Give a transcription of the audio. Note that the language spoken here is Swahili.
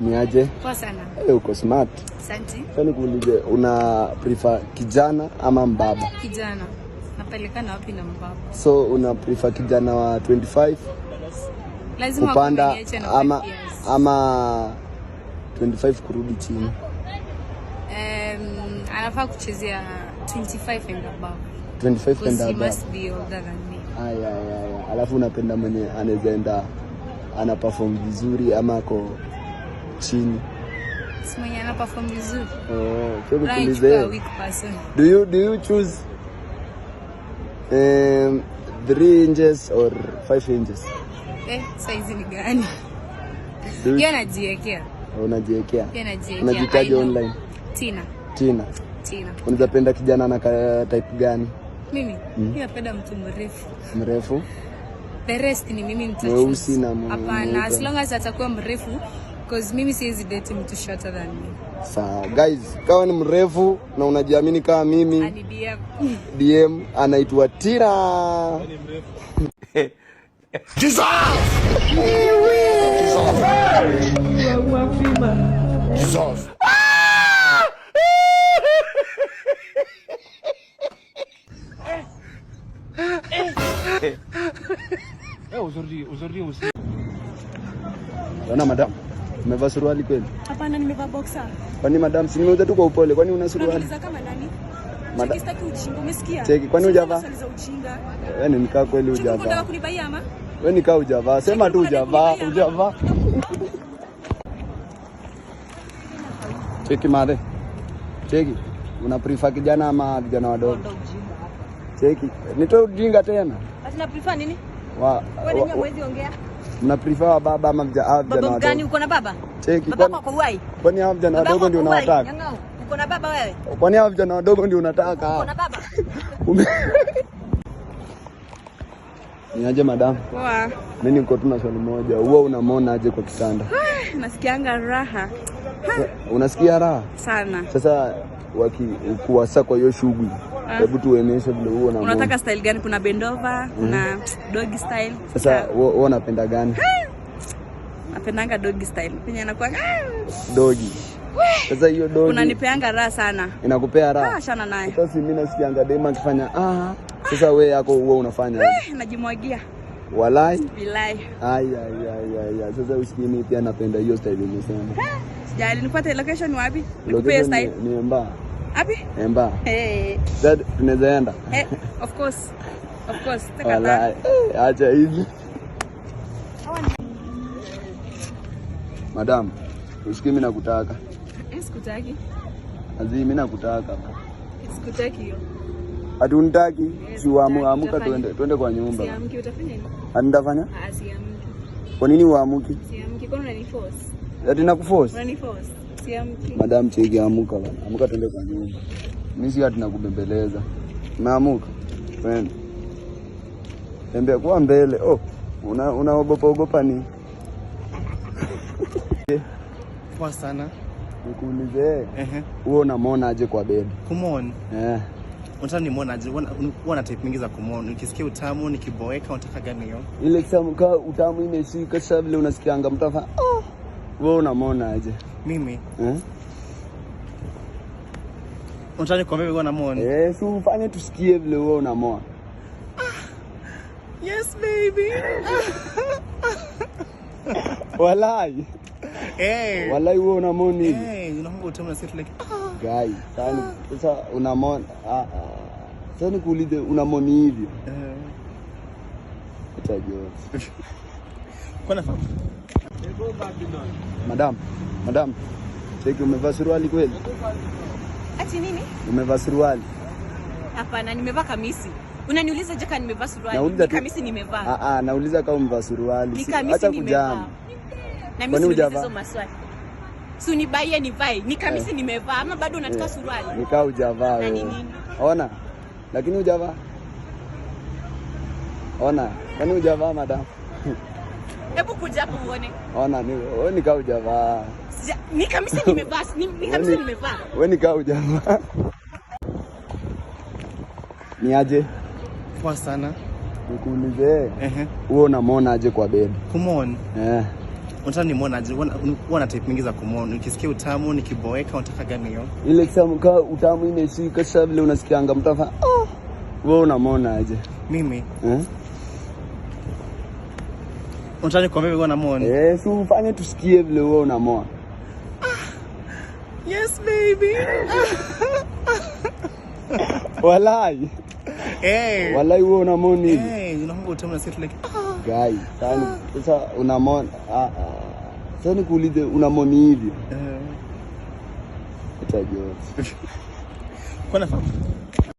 Ni aje? Poa sana. Uko smart. Asante. Sasa nikuulize, una prefer kijana ama mbaba? Kijana. Napelekana wapi na mbaba? So una prefer kijana wa 25 lazima kupanda akuwe na ama 5 years. ama 25 kurudi chini? Anafaa kuchezea 25 and above. 25 and Because he above. must be older than me. Aya, aya, aya. Alafu unapenda mwenye anaweza enda ana perform vizuri ama ako chini? Si mwenye ana perform vizuri. Oh, so Right, nikuulize, a weak person. Do you choose 3 inches or 5 inches? Size ni gani? Do you Yeye anajiwekea. Unajiwekea? Yeye anajiwekea. Unajitaja I know. online? Tina. Tina. Tina. Unaweza penda kijana na type gani? Mimi? Mimi napenda mtu mrefu. Mrefu? The rest ni mimi nita Mweusi choose. na Hapana, mweupe. as long as atakuwa mrefu, because mimi siwezi date mtu shorter than me. Sawa. Guys, kama ni mrefu na unajiamini kama mimi, Ani DM. DM anaitwa Tina. Jesus! Jesus! Aujourd'hui aussi. Bwana madam, umevaa suruali kweli? Hapana, nimevaa boxer. Kwani madam, si nimeuza tu kwa upole, kwani una suruali? Unaniuliza kama nani? Mada- Cheki, sitaki ujinga, umesikia? Cheki, kwani hujavaa? Swali za ujinga. Wewe ni nikaa kweli Cheki, unataka hujavaa. kunibaia ama? Wewe nikaa hujavaa. Sema tu hujavaa, hujavaa. Cheki mare. Cheki. Una prefer kijana ama vijana wadogo? Cheki. Nitoe ujinga tena. Ati na prefer nini? Wa, Wewe nini huwezi ongea? Mna prefer wa baba ama vijana Baba gani wadogo? uko na baba? Cheki. Baba Kwani wako uhai? kwani hao vijana Baba wadogo wako ndio uhai? unawataka? Nyang'au, uko na baba wewe? Kwani hao vijana wadogo ndio unataka? Uko na baba? Niaje madam? Poa. Mimi niko tu na swali moja. Huwa unamwona aje kwa kitanda? Nasikianga raha Unasikia raha? sana. Sasa kuwasa kwa hiyo shughuli, hebu tuonyeshe vile huwa unamwona. Unataka style gani? Kuna bendova, kuna doggy style. Sasa wewe unapenda gani? Napendanga doggy style. Penye anakuwa Doggy. Sasa hiyo doggy unanipeanga raha sana. inakupea raha. Ah, shana naye. Sasa si mimi nasikianga dema akifanya ah. Sasa wewe yako huwa unafanya aje? Najimwagia. Walai. Bilai. Ai ai ai ai ai. Sasa usikii mimi pia napenda hiyo style umesema. Sijali, nipate location wapi? Nikupe Location style. ni Emba. Wapi? Emba. Hey. Sasa tunaweza enda. Hey, of course. Of course. Takata. Walai. Acha hivi. Madam, usikii mimi nakutaka. Sikutaki. Azi mimi nakutaka. Sikutaki hiyo. Ati unitaki? Si uamu, amuka utafanya. twende kwa nyumba. Siamki, utafanya nini? Ati nitafanya? Ah, siamki. Kwa nini uamuki? Siamki, kwani unaniforce? Ati nakuforce? Unaniforce? Siamki. Madam cheki, amuka bana. Amuka twende kwa nyumba. Mimi si ati nakubembeleza. Umeamuka? Twende. Tembea kwa mbele. Oh, unaogopa ogopa ni? Poa sana. Nikuulize, Ehe. wewe unamwona aje kwa bed? Come on. Unataka nimuone aje? Huwa na type mingi za kumwona. Nikisikia utamu, nikiboeka, unataka gani hiyo? Ile kama utamu imeshika sasa vile unasikianga mtu afanya oh. Wewe unamwona aje? Mimi Eh? unataka nikwambie wewe unamwona? Si ufanye tusikie vile wewe unamwona. Yes baby. Walai. Eh. Walai wewe unamwona hivi. Eh, unaona utamu na like ah. Guy, sasa unamwona ah, ah. Sasa nikuulize unamwona hivyo? Eh. Acha jokes. Kwa nafaa. Madam, madam. Cheki umevaa suruali kweli? Ati nini? Umevaa suruali? Hapana, nimevaa kamisi. Unaniuliza je kama nimevaa suruali? Nauliza Ni tu. kamisi nimevaa. Ah ah, nauliza kama umevaa suruali. Ni Si- kamisi Acha nimevaa. kujam. Na mimi Kwani siulizi hujavaa? hizo maswali. Si unibaie nivae. Ni kamisi nimevaa ama bado unataka suruali? Nikaa hujavaa Na ni wewe. nini? Ona. Lakini hujavaa. Ona, kwani hujavaa madam? Hebu kuja hapo uone. Ona, ni wewe nikaa hujavaa. Ni kamisi nimevaa, ni kamisi nimevaa. Wewe nikaa hujavaa. Ni aje? Poa sana. Nikuulize, Ehe. wewe unamwona aje kwa bed? Come on. Eh. Unataka nimwone aje? Huwa na type mingi za kumwona. Nikisikia utamu, nikiboeka, unataka gani hiyo? Ile kama ka utamu imeshika sasa vile unasikianga mtu afanya oh, wewe unamwona aje? Mimi Eh? unataka nikwambie wewe unamwona? Eh, si ufanye tusikie vile wewe unamwona. Yes baby. Walai. Hey. Walai wewe unamwona hivi. Hey, unaona utamu na like ah. Guy, sasa unamwona ah, ah. Sasa nikuulize unamwona hivi? Eh, Acha joke. Kwa nafaa